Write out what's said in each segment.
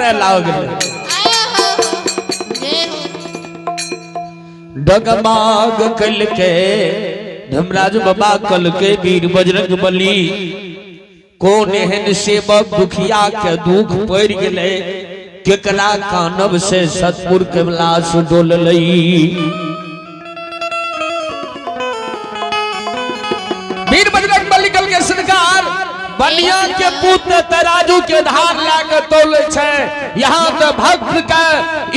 करे लागल। डगमाग कल के धर्मराज बाबा कल के वीर बजरंग बली कोन एहन सेवक दुखिया के दुख पड़ गेलै, केकरा कानब से सतपुर के लाश डोललै। वीर बजरंग बली कल के सरकार बनिया के पुत्र तराजू के धार ला के तोले छै, यहाँ तो भक्त के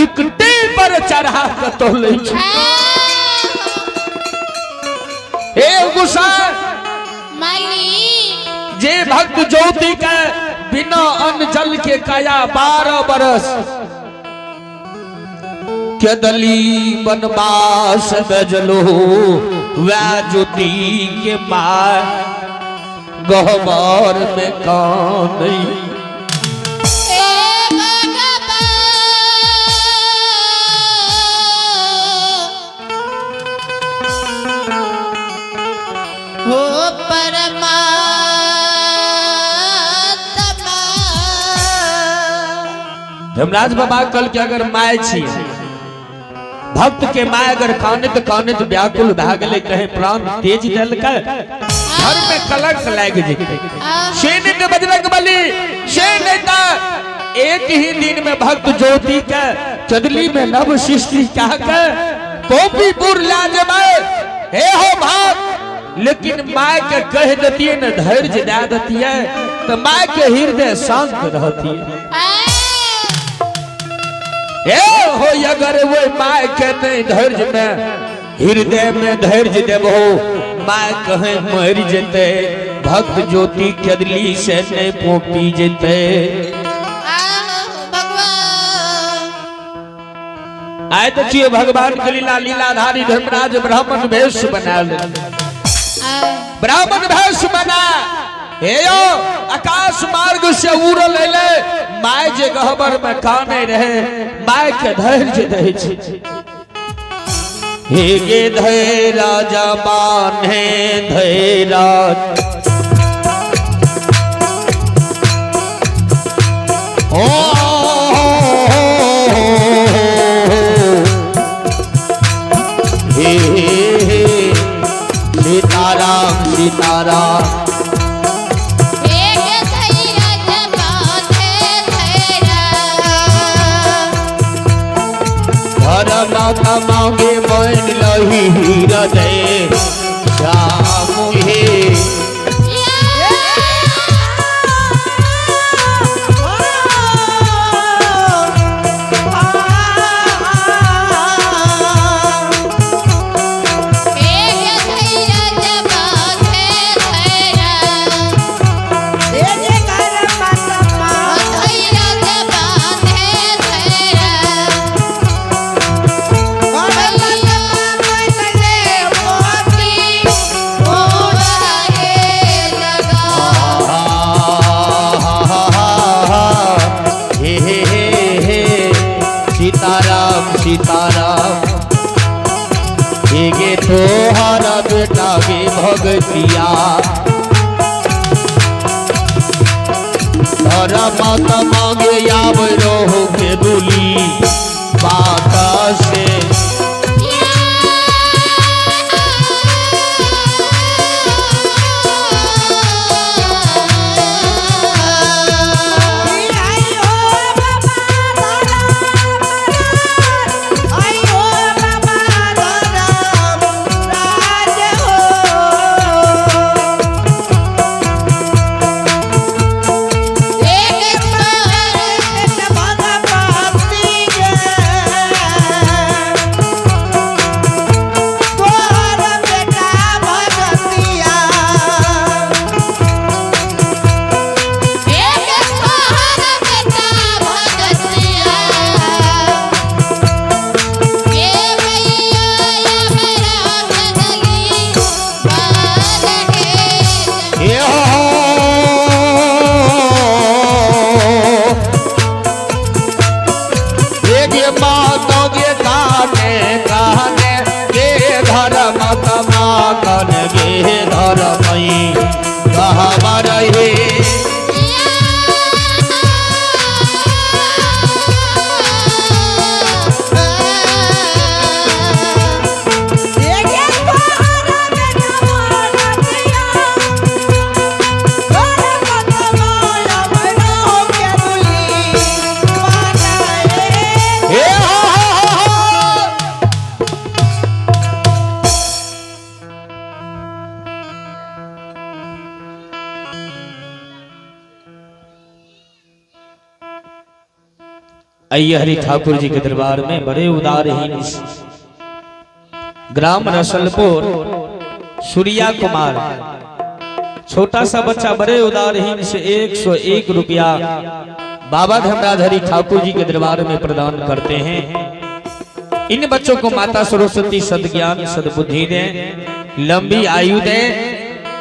इकटे पर चढ़ा के तोले छै। हे गुस्सा जे भक्त ज्योति के बिना अन्न जल के काया 12 बरस के दली बनवास बजलो वह ज्योति के मार गहबर में कान। हो परमात्मा। धर्मराज बाबा कल के अगर my छी भक्त के my अगर कानत कानत व्याकुल भए गेलै, कहे प्राण तेज देलकै, घर में कलंक लागि जेतै। से नहि बजरंग बली से नहीं त एक ही दिन में भक्त ज्योति के चदली में नव सृष्टि कह के कॉपीपुर ला जेबै। हे हो भक्त, लेकिन my के कह देतियै न, धैर्य दे देतियै तो my के हृदय शांत रहतियै। हे हो अगर वो my के नहीं धैर्य में हृदय में धैर्य देबो, my कहे मर जेते, भक्त ज्योति केदली से नहीं पोपी जेते। आए देखिए भगवान के लीला लीलाधारी धर्मराज ब्राह्मण भेष बना ले, ब्राह्मण भेष बना हे यो आकाश मार्ग से उड़ल अइले, my जे गहबर में काने रहे, my के धैर्य दै छै। हे गे धैरा बान्हे धैरा ओ हे हे सीताराम सीताराम। माता मांगे मन लही हृदय श्याम हे। सीताराम हे तोहरा बेटा गे भगतिया, धरा माता मांगे आब रहो के दुली बात से। आइए हरि ठाकुर जी के दरबार में बड़े उदारहीन ग्राम रसलपुर सूर्या कुमार, छोटा सा बच्चा बड़े उदारहीन से 101 रुपया बाबा धर्मराज हरि ठाकुर जी के दरबार में प्रदान करते हैं। इन बच्चों को माता सरस्वती सद्ज्ञान सद्बुद्धि दें, लंबी आयु दें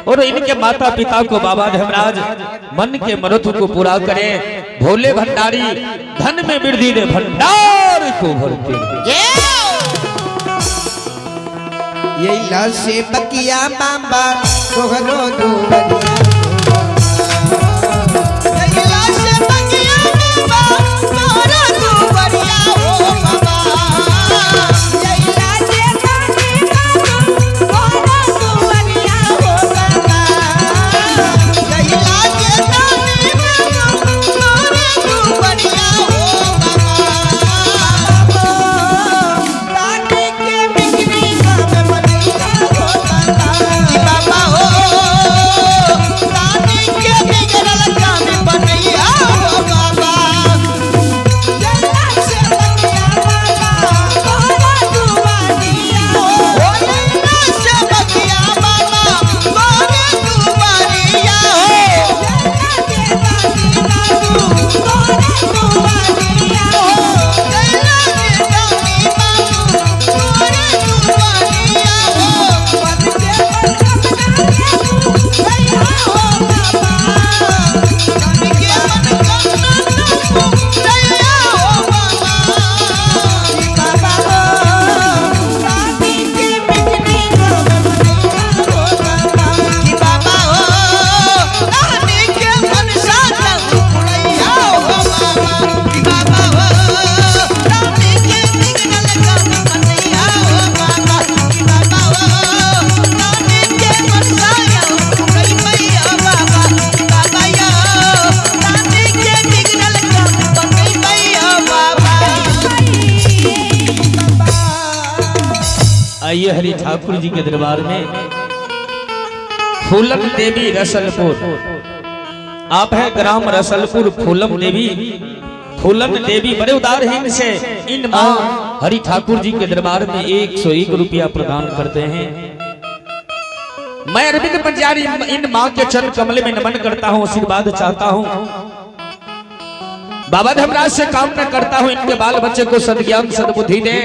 और इनके माता पिता को बाबा धर्मराज मन के मनोरथ को पूरा करें। भोले भंडारी धन में वृद्धि दे, भंडार को भरते। ये लसे बकिया बाबा तोहरो दुवरिया, ये लसे बकिया बाबा तोहरो दुवरिया हो बाबा, ये लसे बकिया बाबा तोहरो दुवरिया हो बाबा, ये लसे बकिया बाबा तोहरो दुवरिया हो बाबा, ताने के बिगड़ी काम बनैया हो बाबा, बाबा हो ताने के बिगड़ल काम बनैया हो बाबा, जल्ला से बकिया बाबा तोहरा दुआरिया हो, जल्ला से बकिया बाबा तोहरा दुआरिया हो, जल्ला से बकिया बाबू तोहरा दुआरिया हो, जल्ला से बकिया बाबू तोहरा दुआरिया हो, मन के मन हो बाबा, मन के मन हो बाबा, बाबा हो रानी के बिजली हो बाबा, कि बाबा हो रानी के मन पुरैया हो बाबा, कि बाबा हो रानी के बिगड़ल काम बनैया हो बाबा, कि बाबा हो रानी के मन पुरैया बाबा, बाबा यो रानी के बिगड़ल काम बनैया बाबा। आइए हरि ठाकुर जी के दरबार में फूलम देवी रसलपुर, आप है ग्राम रसलपुर फूलम देवी। फूलन देवी बड़े उदारहीन से इन माँ हरि ठाकुर जी के दरबार में 101 रुपया प्रदान करते हैं। मैं अरविंद पंजारी इन माँ के चरण कमले में नमन करता हूँ, आशीर्वाद चाहता हूँ, बाबा धर्मराज से कामना करता हूँ इनके बाल बच्चे को सद्ज्ञान सद्बुद्धि दे,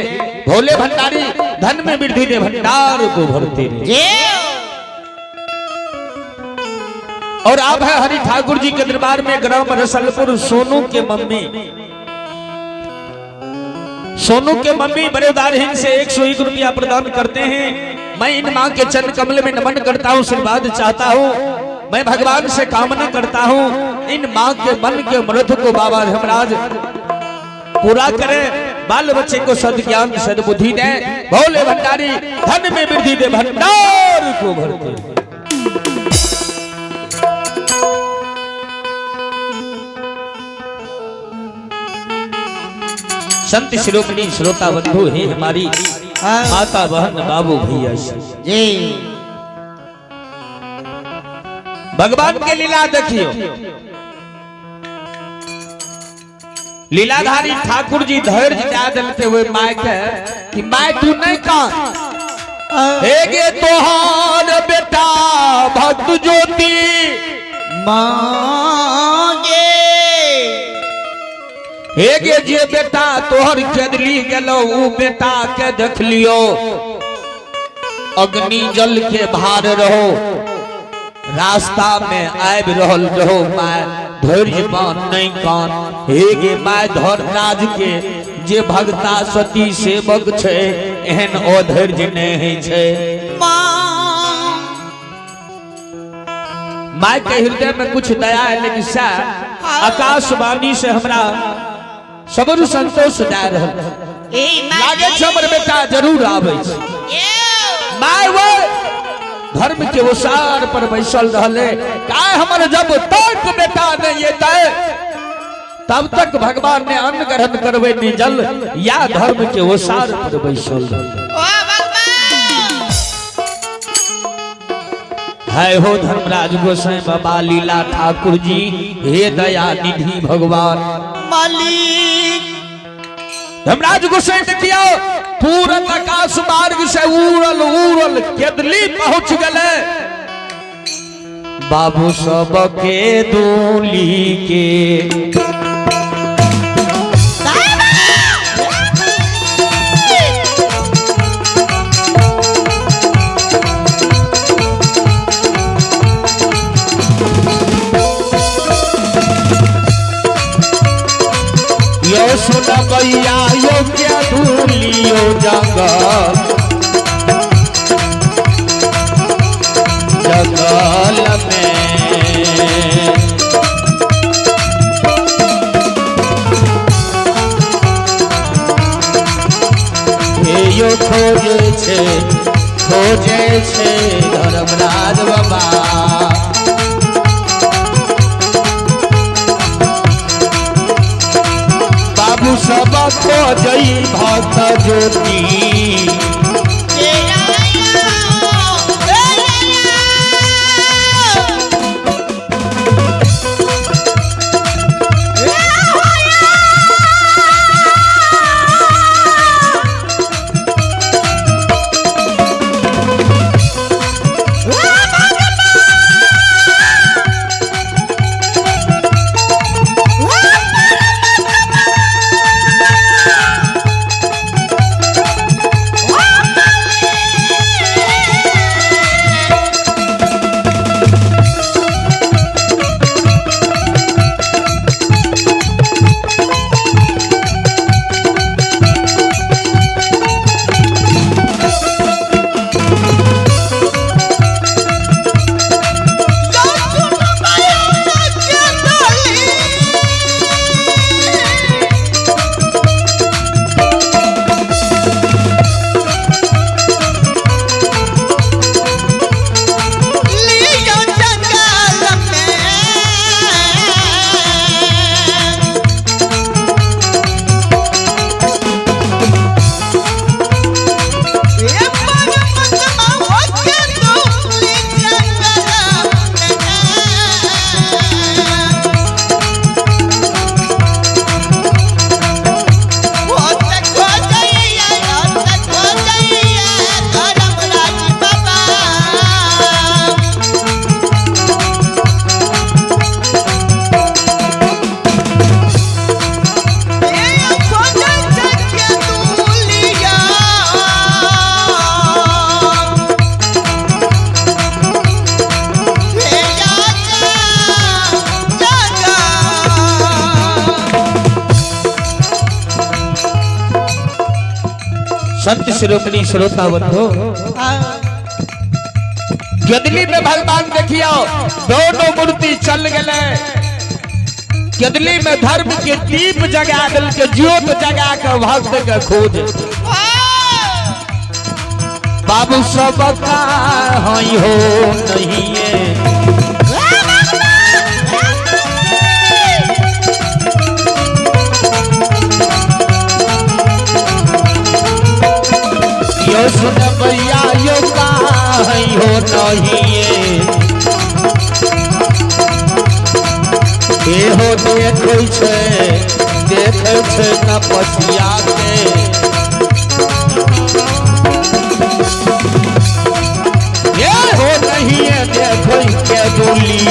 भोले भंडारी धन में वृद्धि दे, भंडार को भरते रहे। और आप है हरि ठाकुर जी के दरबार में ग्राम रसलपुर सोनू के मम्मी, सोनू के मम्मी बड़े उदारहीन से 101 रुपया प्रदान करते हैं। मैं इन माँ के चरण कमल में नमन करता हूँ, आशीर्वाद चाहता हूँ, मैं भगवान से कामना करता हूँ इन माँ के मन के मृत को बाबा धर्मराज पूरा करें, बाल बच्चे को सद्ज्ञान सद्बुद्धि दे, भोले भंडारी धन में वृद्धि दे, भंडार को भरते। संत शिरोमणि श्रोता बंधु हे हमारी माता बहन बाबू भैया जी, भगवान के लीला देखियो। लीलाधारी ठाकुर जी धैर्य दे देते हुए my के कि my तू नहीं कान, हे गे तोहार बेटा भक्त ज्योति मांगे, हे गे जे बेटा तोहर खेदली गेलो ऊ बेटा के देख लियो, अग्नि जल के भार रहो, रास्ता में आबि रहल रहो my धैर्य बान नहीं कान, हे गे my Dharmaraj के जे भगता सती सेवक छै एहन अधैर्य नहीं होइ छै। My के हृदय में कुछ दया है लेकिन से आकाशवाणी से हमरा सबर संतोष दए रहल लागे छै हमर बेटा जरूर आबै छै। My वो धर्म के ओसार पर बैसल रहले, काय हमर जब तक बेटा नहीं एतै तब तक भगवान ने अन्न ग्रहण करबै नहीं जल, या धर्म के ओसार पर बैसल रहले। है हो धर्मराज गोसाई बाबा लीला ठाकुर जी, हे दया निधि भगवान मालिक। धर्मराज गोसाई देखियो पूरब आकाश मार्ग से उड़ल उड़ल केदली पहुंच गए। बाबू सबके दूली के यो सुन भैया यो क्या दूलियो जंगल जंगल में। हे यो खोजे छे धर्मराज बाबा। बाबू सब खोजई भक्त ज्योति संत शिरोमणि श्रोता बंधु, गदली में भगवान देखियो दोनों मूर्ति चल गए। गदली में धर्म के दीप जगा दिल के ज्योत जगा के भक्त के खोज। बाबू सब का हई हो नहीं है। यो सुन भैया यो का हो नहीं हो देखै छे तपस्या के। ये हो नहीं देखै के दूली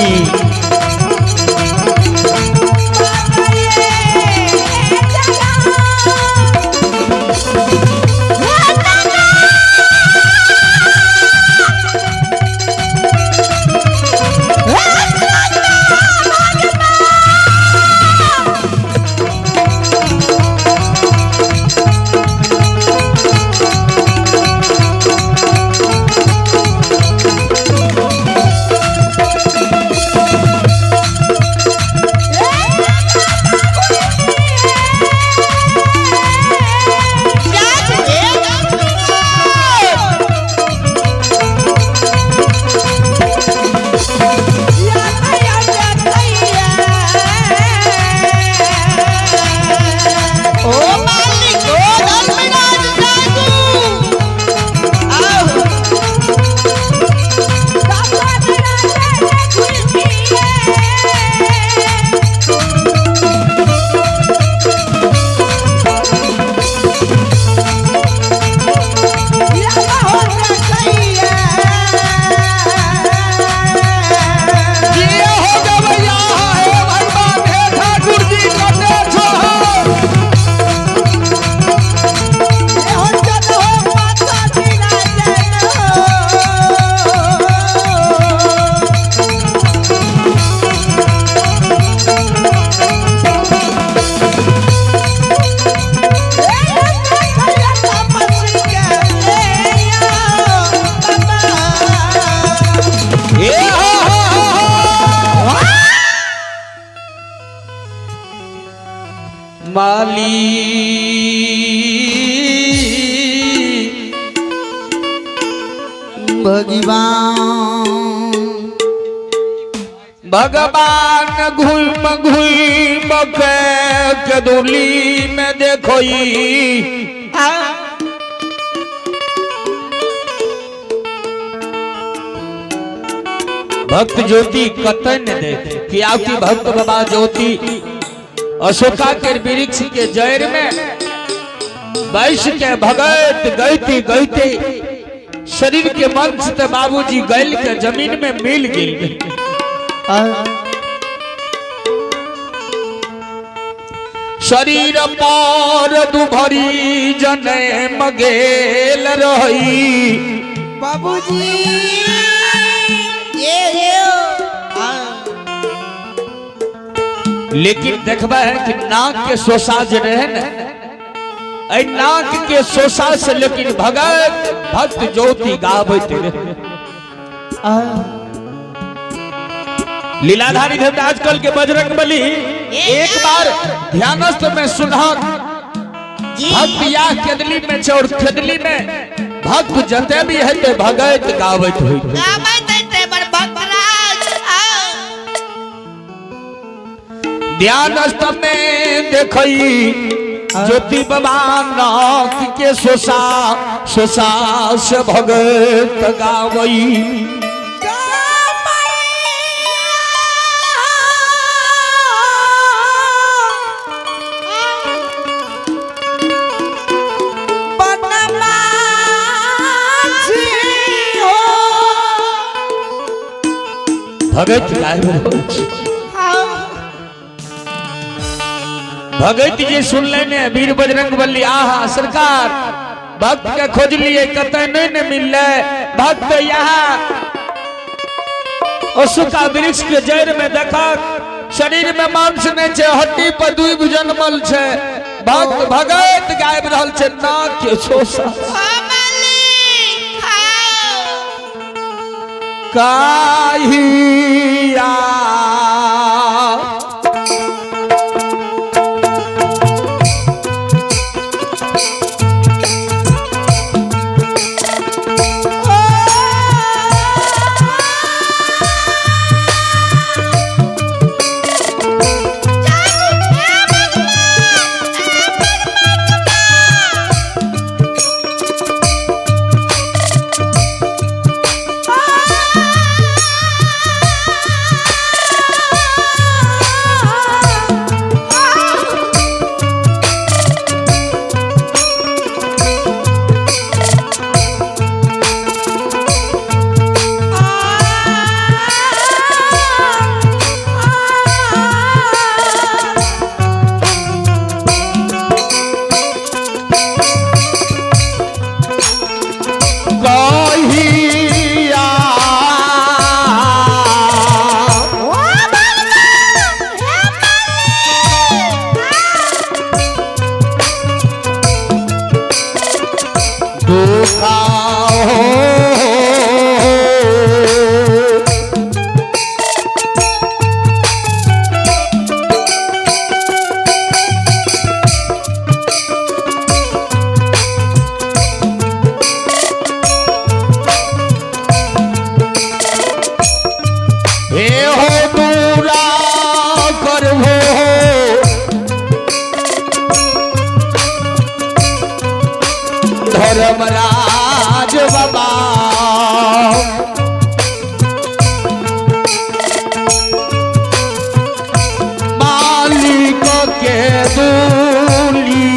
माली भगवान भगवान घूम घूम के केदुली में देखोई। भक्त ज्योति कतई न देख कि आपकी भक्त बाबा ज्योति अशोका के वृक्ष के जड़ में बैस के भगत गईती गईती शरीर के मंच ते बाबूजी गैल के जमीन में मिल गई। शरीर पर दुभरी जने मगेल रही बाबूजी ये लेकिन देखबा है कि नाक के शोषा जे रहे न, ऐ नाक के शोषा से लेकिन भगत भक्त ज्योति गाबैत रहे। लीलाधारी धर्मराज कल के बजरंग बली एक बार ध्यानस्थ में सुनहक भक्त या खेदली में छे और खेदली में भक्त जते भी है ते भगत गाबैत होई। ध्यानस्थ में देखई ज्योति बाबा नाक के शोषा शोषा से भगत गावई। भगत गाबि रहल छै। भगत जी सुन लेने वीर बजरंग बली आहा सरकार भक्त के खोज लिए कतई नहीं ने मिलले। भक्त यहाँ अशोका वृक्ष के जड़ में देखक शरीर में मांस नहीं छे, हड्डी पर दुई जन्मल छे। भक्त भगत गाबि रहल छे नाक के शोषा काहिया धर्मराज बाबा मालिक के दूली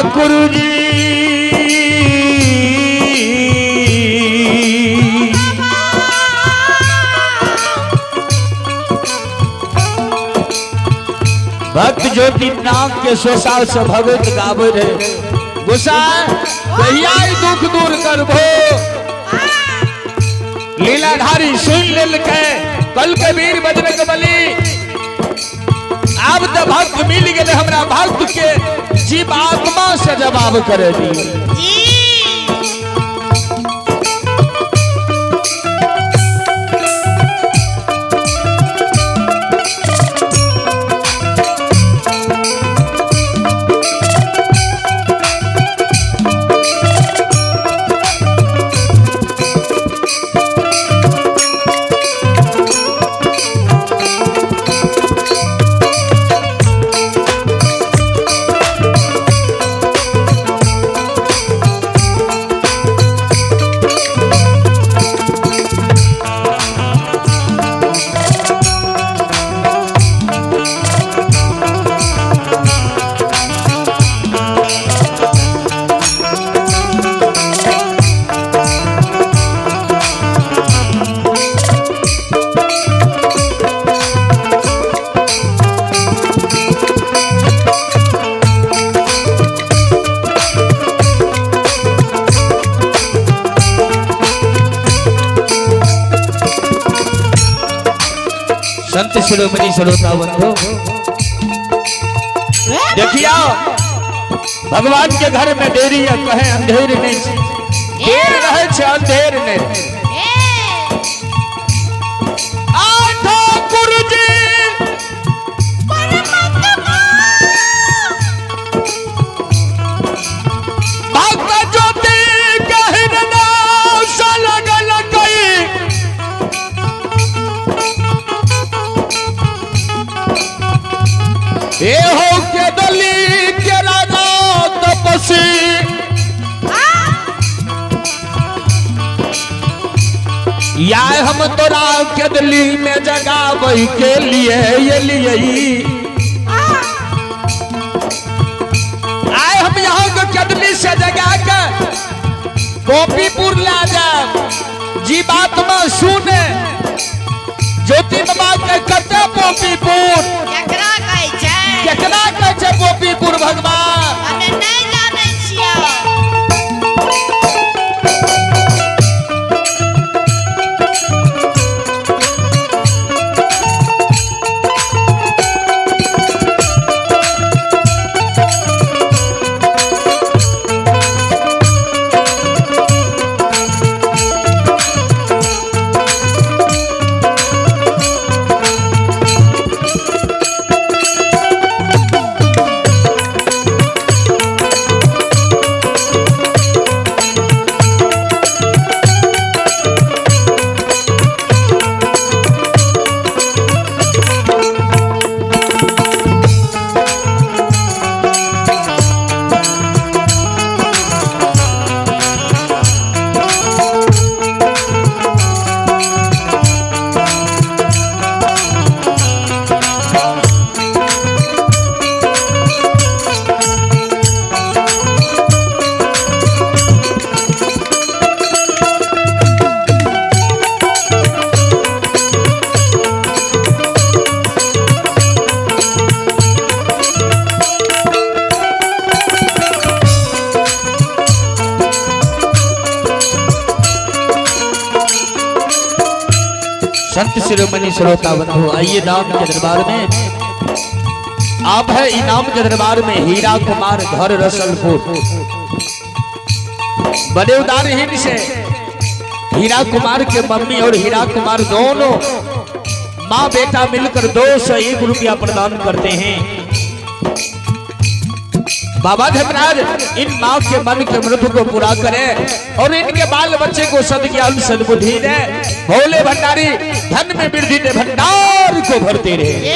ठाकुर जी भक्त ज्योति नाम के सोसा से भगत गावे रहे गोसाई कहिया ई दुख दूर करबो। लीलाधारी सुन लेलकै, कल के वीर बजरंग बली आब तो भक्त मिल गए, हमरा भक्त के जीव आत्मा से जवाब करे दी। संत शिरोमणि श्रोता बंधु देखिए भगवान के घर में देरी है कहे अंधेर नहीं, देर रहे छे अंधेर नहीं। ठाकुर जी भक्त ज्योति लगल कई ए हो के दली के राजा तपस्वी या हम तोरा के दली में जगावे के लिए ये लिए आए हम यहाँ के कदली से जगा के गोपीपुर ला जाए। जीवात्मा सुने ज्योति बाबा के कते गोपीपुर केकरा कहै छै, केकरा कहै छै गोपीपुर भगवान हमे नहि जानै छियै। संत शिरोमणि श्रोता बंधु आइए नाम के दरबार में। आप है इनाम के दरबार में हीरा कुमार घर रसलपुर। बड़े उदारहीन से हीरा कुमार के मम्मी और हीरा कुमार दोनों माँ बेटा मिलकर 201 रुपया प्रदान करते हैं। बाबा धर्मराज इन माँ के मन के मृत को पूरा करे और इनके बाल बच्चे को सदज्ञान सद्बुद्धि दे। भोले भंडारी धन में वृद्धि दे, भंडार को भरते रहे।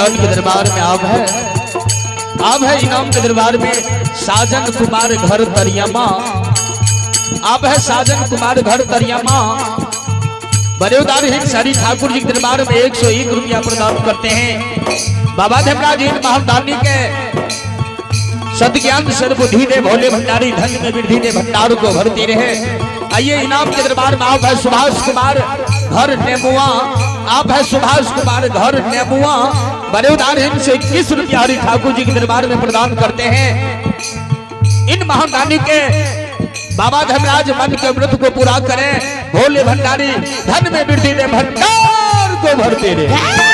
ज्ञान के दरबार में आप है, आप है इनाम के दरबार में साजन कुमार घर तरियामा, आप है साजन कुमार घर तरियामा। बड़े उदार हिंद हरि ठाकुर जी के दरबार में 101 रुपया प्रदान करते हैं। बाबा धर्मराज इन महादानी के सदज्ञान सदबुद्धि दे भोले भंडारी, धन में वृद्धि दे भंडार को भरती रहे। आइए इनाम के दरबार में आप है सुभाष कुमार घर नेमुआ, आप है सुभाष कुमार घर नेमुआ। बड़े उदार हिंद से 21 रुपया हरि ठाकुर जी के दरबार में प्रदान करते हैं। इन महादानी के बाबा धर्मराज मन के व्रत को पूरा करें, भोले भंडारी धन में वृद्धि दे भंडार को भरते रहे।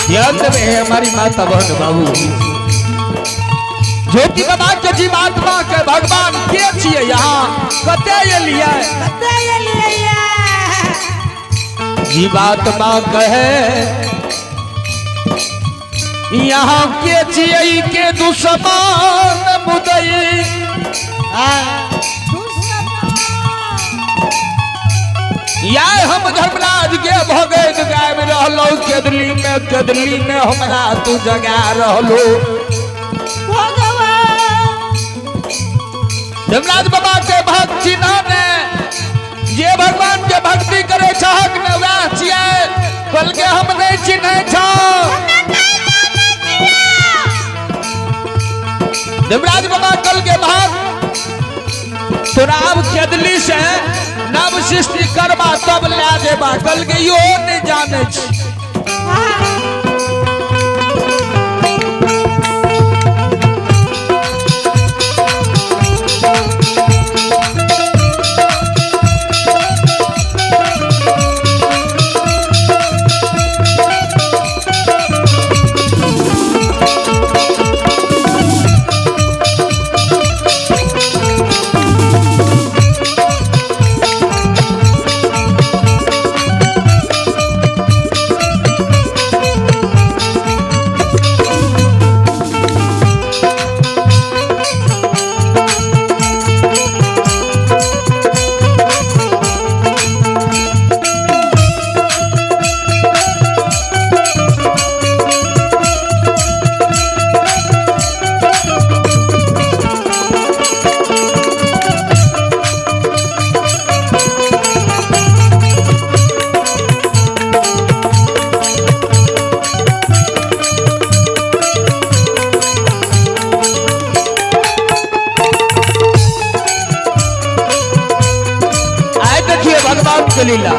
ध्यान देवे है हमारी माता बहन बाबू ज्योति बाबा के जीवात्मा के भगवान के छिए यहाँ कते एलिए कते एलियै? जीवात्मा कहे यहाँ के छिए के दुश्मन मुदई। या हम धर्मराज के भगत गाबि रहलो केदली में, केदली में हमरा तू जगा रहलो। भगवान धर्मराज बाबा के भक्त चिन्ह ने जे भगवान के भक्ति करे चाहक ने वैह छियै, कल के हम नहीं चिन्है छौ। धर्मराज बाबा कल के भक्त तोरा अब केदली से नव सृष्टि करबा तब ला देबा, कल के यो नहीं जाने छी। आए देखिए भगवान के लीला।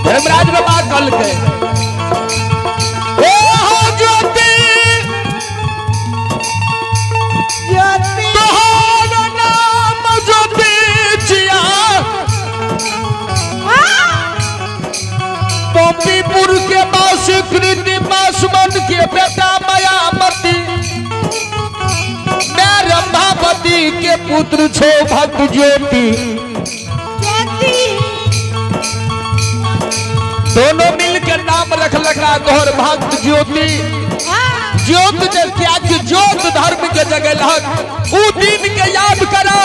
धर्मराज बाबा कल के ओ हो ज्योति ज्योति तोहर नाम ज्योति छिया, पॉपीपुर के बासकृति बासमन के बेटा मायामती, मैं रंभापति के पुत्र छो भक्त ज्योति। ज्योति दोनों मिल के नाम रख लगा तोहर भक्त ज्योति। ज्योत जे त्याग ज्योत धर्म के जगलहक ऊ दिन के याद करा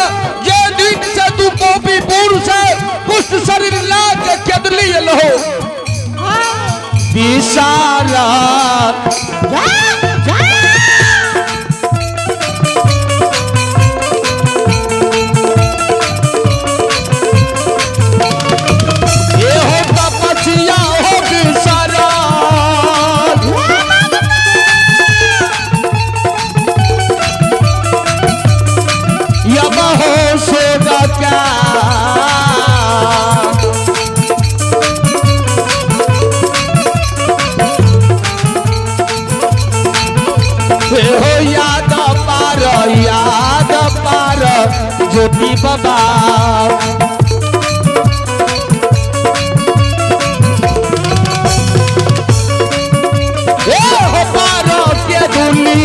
जे दिन से तू पॉपीपुर से कुष्ठ शरीर ला के केदली एलहो। विशाला ये हो तपस्या हो विशाला। हो सोगा। हो याद पार ज्योति बाबा। ए हो पार के दुली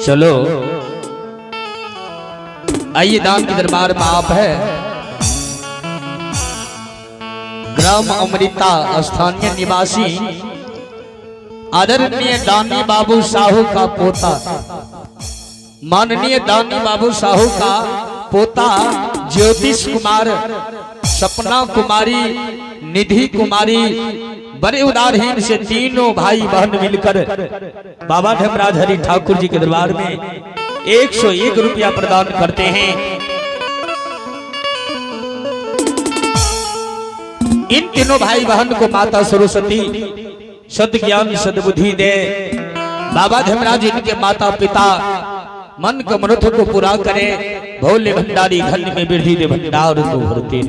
चलो आइए दान के दरबार में आप है। ग्राम अमृता स्थानीय निवासी आदरणीय दानी बाबू साहू का पोता, माननीय दानी बाबू साहू का पोता ज्योतिष कुमार, सपना कुमारी, निधि कुमारी, बड़े उदारहीन से तीनों भाई बहन मिलकर बाबा धर्मराज हरि ठाकुर जी के दरबार में 101 रुपया प्रदान करते हैं। इन तीनों भाई बहन को माता सरस्वती सदज्ञान सद्बुद्धि दे। बाबा धर्मराज इनके माता पिता मन के मनोरथ को पूरा करे। भोले भंडारी घन में वृद्धि दे, भंडार को भरते।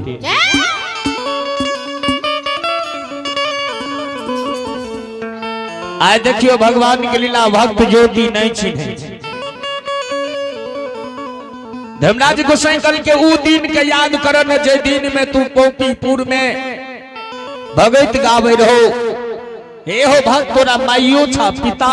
आए देखियो भगवान के लीला, भक्त ज्योति नहीं छीने। धर्मराज गोसाई कल के ऊ दिन के याद कर न जे दिन में तू गोपीपुर में भगत गावे रहो। हे हो भक्त तोरा माइयो छा पिता